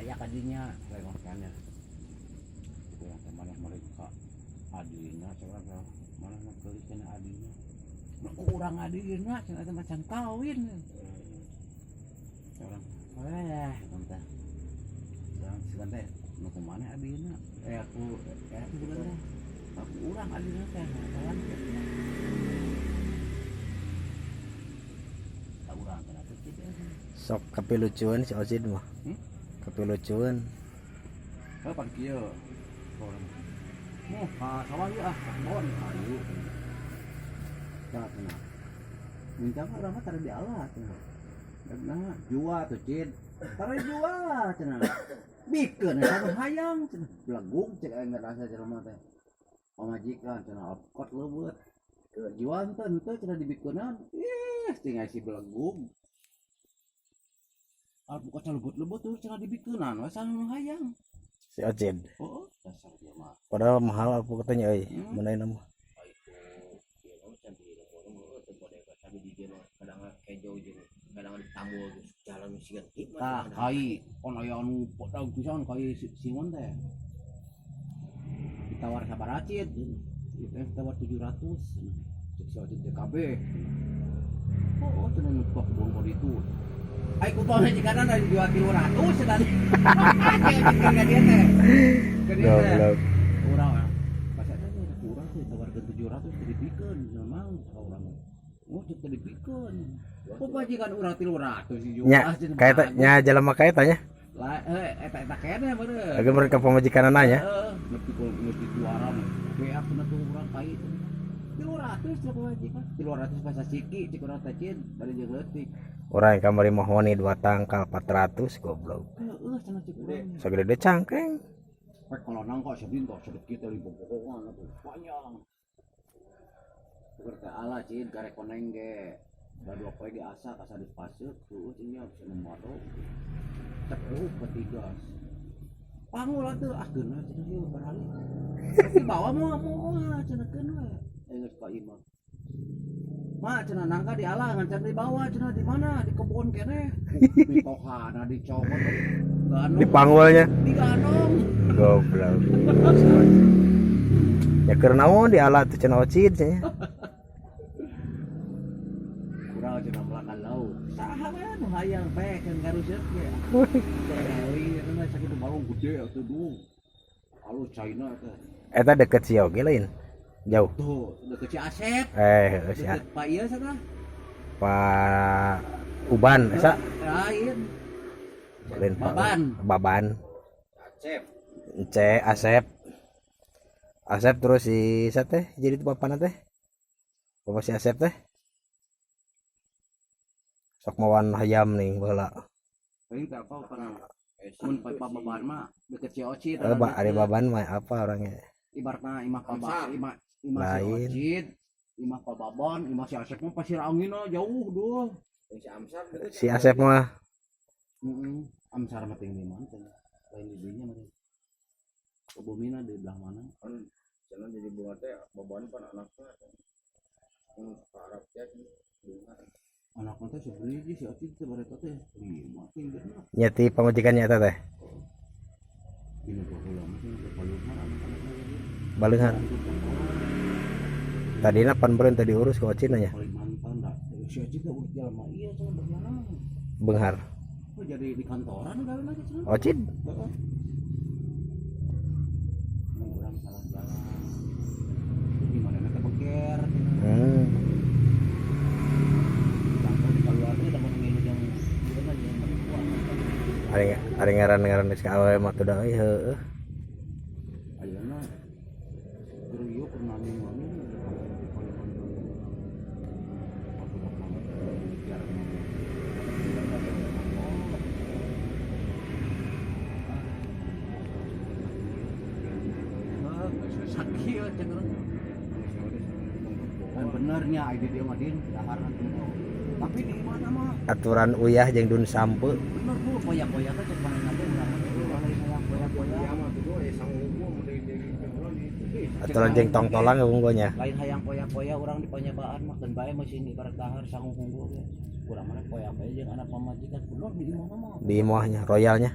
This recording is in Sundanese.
Aya ka dinya lewatkannya. Urang teh maneh mereka adina cenah maneh mah geulis cenah adina. Nu ku urang adina cenah teh macan kawin. Urang eh teh. Urang sugan teh nu ku maneh adina. Eh aku eh sugan teh. Aku urang adina teh sayang teh. Urang teh atuh kitu. Sok kapilucuan si Ocid mah. Hmm? Kapilucuan. Heuh pan kieu. Urang. Moh, ka sawah ieu ah, ka kebon hayu. Tah cenah. Minta mah urang mah tara dialah cenah. Nah, jual tuh Cid. Tara jual cenah. Bikeun eta nu hayang cenah. Belegung cek aing ngarasa jelema teh. Pamajikan cenah alpukat leuweut. Jual teh henteu cenah dibikeunan. Ih, tinggal si belegung. Alpukat leuweut-leuweut tuh cenah dibikeunan we saha nu hayang. Si Ocid. Oh, dasar dia mah. Padahal mahal alpukatnya euy, mun ayeuna mah. Tah kai on aya anu podag pisan kai Simon teh. Ditawar sabaraha Cid? Ieu teh ditawar 700. Cek si Ocid teh kabeh. Oh, cenah nu ka kebon ka ditu. Ai kupon jikana da dijual 300 cenah. Cek Ocid ka dieu teh. Ka dieu teh. Goblok. Urang ah. Pas eta teh kurang sih ditawarkeun 700 teh dibikeun cenah mau ka urang. Oh, cek teh dibikeun. Kok majikan urang 300 dijual Nya, cenah kaeta bagus. Nya jelema kaeta nya. Lah eta eta keneh meureun. Lagi mereka pamajikanana nya. Heeh, nepi ku geus dituaran. Beak cenah tuh urang kai. 300 cenah pamajikan. 300 pas siki cek urang teh Cid, bari jeung leutik. Urang kamari mahoni 2 tangkal 400 goblok. Heeh, cenah cek urang. Sagede cangkeng. Rek kalau nangka sedin kok sedikit kita di bobohongan atuh panjang. Tuker teh ala Cid garek koneng ge. Da dua poe ge asa ka sadus paseuk heueuh cenah bisa nomoro. Cepuh petigas. Pangul atuh ah geunah cenah ieu barali. Tapi bawa moal moal cenah keun we. Geus ka imah. Ma cenah nangka di ala ngan can dibawa cenah di mana di kebon keneh. Mitohana dicomot. Ganong. Di panggulnya. Diganong. Goblok. Ya keur naon di ala teh cenah Ocid cenah. Kurang cenah melakan lauk. Saha we nu hayang pekeun karuseut ge. Eli eta mah sakitu balong gede atuh duh. Alus caina teh. Eta deket si Yogi lain. Jauh. Tuh, deket si Asep. Heeh si Deket Pak ieu sana. Pak Uban asa? Lain. Lain Pak Baban. Baban. Asep. Ence Asep. Asep terus si sa teh jadi tu bapana teh. Bapak si Asep teh. Sok mawan hayam nih baheula. Paling tak apa pernah. Mun Pak Baban mah deket si Ocid. Eh, ari Baban mah apa orangnya? Ibaratna imah Pak Ba, imah imah si Lain. Ocid, imah Pak Babon, imah si Asep mah pasir angin jauh duh. Si Amsar Si Asep mah heeh. Amsar mah tinggi mana teh. Lain di dinya mah. Kebumina di belah mana? Kan cenah jadi bunga teh Baban pan anakna. Yang ke Arab teh bunga. Anakna teh seberiji si Ocid teh bareta teh 5 tinggirna. Nya ti pamajikannya eta teh. Dina baheula mah cenah teh baleuhar anak-anakna jadi. Baleuhar. Tadina pan beureun teh diurus ku Ocid nya. Kalimantan dah. Si Ocid teh urus jelema ieu cenah bagaimana? Beunghar. Oh, jadi di kantoran gawe mah cenah. Ocid. Heeh. Mun urang salah jalan. Di mana teh beger cenah. Sampai di keluarga da mun ngilu jeung ieu mah jeung mertua. Ari ngaran-ngaran geus ka awewe mah tuh da euy heueuh. Ayeuna kriuk nami-nami di Kalimantan. Sakit cenderung. Dan benernya ID dia mah din dahar. Tapi di mana mah? Aturan uyah jeung dun sampe. Bener bu, koyak-koyak teh cek manehna teh urang mah urang lain hayang koyak-koyak. Iya mah tuh aya sangu mun di Aturan jeung tong-tolang unggulnya. Lain hayang koyak-koyak urang di panyabaan mah keun bae mesin ibarat dahar sangu unggul ge. Urang mah koyak bae jeung anak pamajikan bener di imahna mah. Di imahnya royalnya.